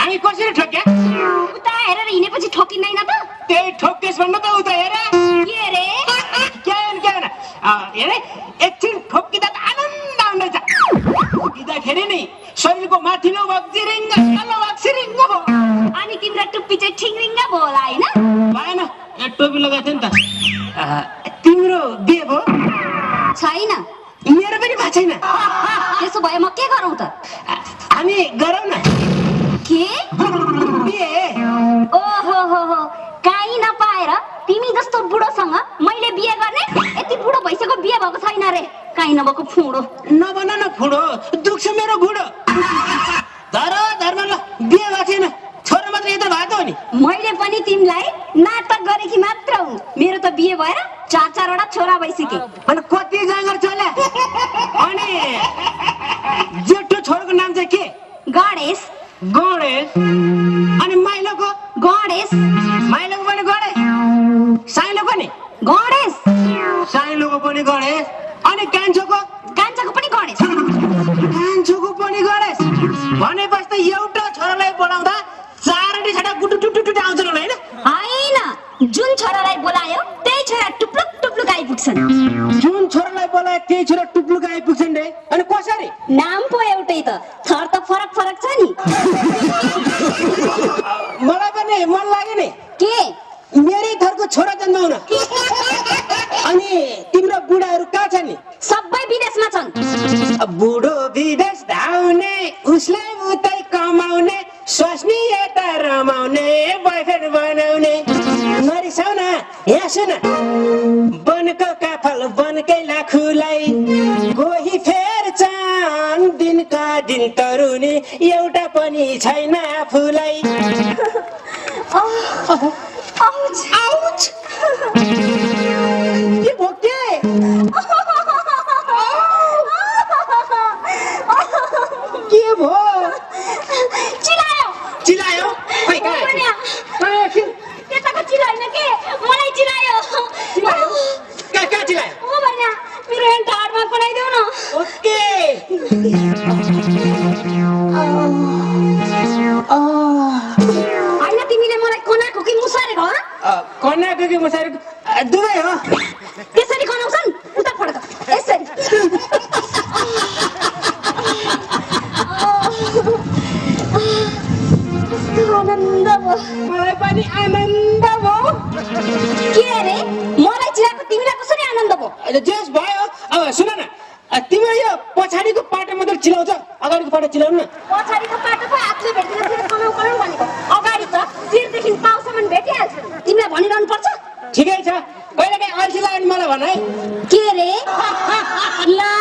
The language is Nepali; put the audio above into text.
हामी कसरी ठोक्या उता हेरेर हिँडेपछि ठोकिँदैन त त्यही ठोक्केस भन्न त उता हेर के रे के हेरे एकछिन ठोक्किँदा त आनन्द आउँदैछ ठोकिँदाखेरि नि शरीरको माथिल्लो भाग जिरिङ्ग तल्लो भाग सिरिङ्ग भयो अनि तिम्रो टुप्पी चाहिँ ठिङ्रिङ्ग भयो होला हैन भएन यहाँ टोपी लगाएको थियो नि त तिम्रो बिहे भयो छैन मेरो पनि भएको छैन त्यसो भए म के गरौँ त हामी गरौँ न के बिहे ओहो हो हो काहीँ नपाएर तिमी जस्तो बुढोसँग मैले बिहे गर्ने यति बुढो भइसक्यो बिहे भएको छैन रे काहीँ नभएको फुडो नभन न फुडो दुख्छ मेरो बुढो धर्म ल बिहे भएको छैन छोरा मात्र यता भएको हो नि मैले पनि तिमीलाई नाटक गरेकी मात्र हुँ मेरो त बिहे भएर 4-4 वटा छोरा भइसके अनि कति जाँगर चल्या अनि जेठो छोराको नाम चाहिँ के गणेश अनि माइलोको गणेश माइलोको पनि गणेश साइलोको नि गणेश साइलोको पनि गणेश अनि कान्छोको पनि गणेश पनि गणेश भनेपछि त एउटा छोरालाई बोलाउँदा चारवटा छटा गुटु टुटु आउँछ होला हैन जुन छोरालाई बोलायो त्यही छोरा टुप्लुक टुप्लुक आइपुग्छन् जुन छोरालाई बोलायो त्यही छोरा टुप्लुक आइपुग्छन् रे अनि कसरी नाम पो एउटै त थर त फरक छ नि मलाई पनि मन लाग्यो नि के मेरै थरको छोरा जन्माउन अनि तिम्रो बुढाहरू कहाँ छन् नि सबै विदेशमा छन् बुढो विदेश धाउने उसले उतै कमाउने स्वास्नी यता रमाउने बोयफ्रेन्ड बनाउने नरिसाउ न यहाँ सुन वनको काफल वनकै लाखुलाई कोही फेर्छन् दिनका दिन तरुनी एउटा पनि छैन आफूलाई आउच के भोके के भो चिल्लायो खै त्यताको चिल्लाइन के मलाई चिल्लायो कहाँ चिल्लायो ओ भैया मेरो हेन्ड ढाडमा कुनाइदेऊ न ओके हैन तिमीले मलाई कनाको कि मुसारेको हो कनाको कि मुसारेको दुवै हो त्यसरी कनाउँछन् उता फड्क यसरी आनन्द भयो मलाई पनि आनन्द भयो के रे मलाई चिराको तिमीलाई कसरी आनन्द भयो जेस भयो अब सुन न तिम्रो यो पछाडिको पाटो मात्र चिलाउँछ अगाडिको पाटो चिलाउनु न पछाडिको पाटो पो हातले भेट्दैन फेरि कनाउ भनेको अगाडि त शिरदेखि पाउसम्म भेटिहाल्छ तिमीलाई भनिरहनु पर्छ ठिकै छ कहिले काहीँ अल्छी लाग्यो भने मलाई भन है के रे ला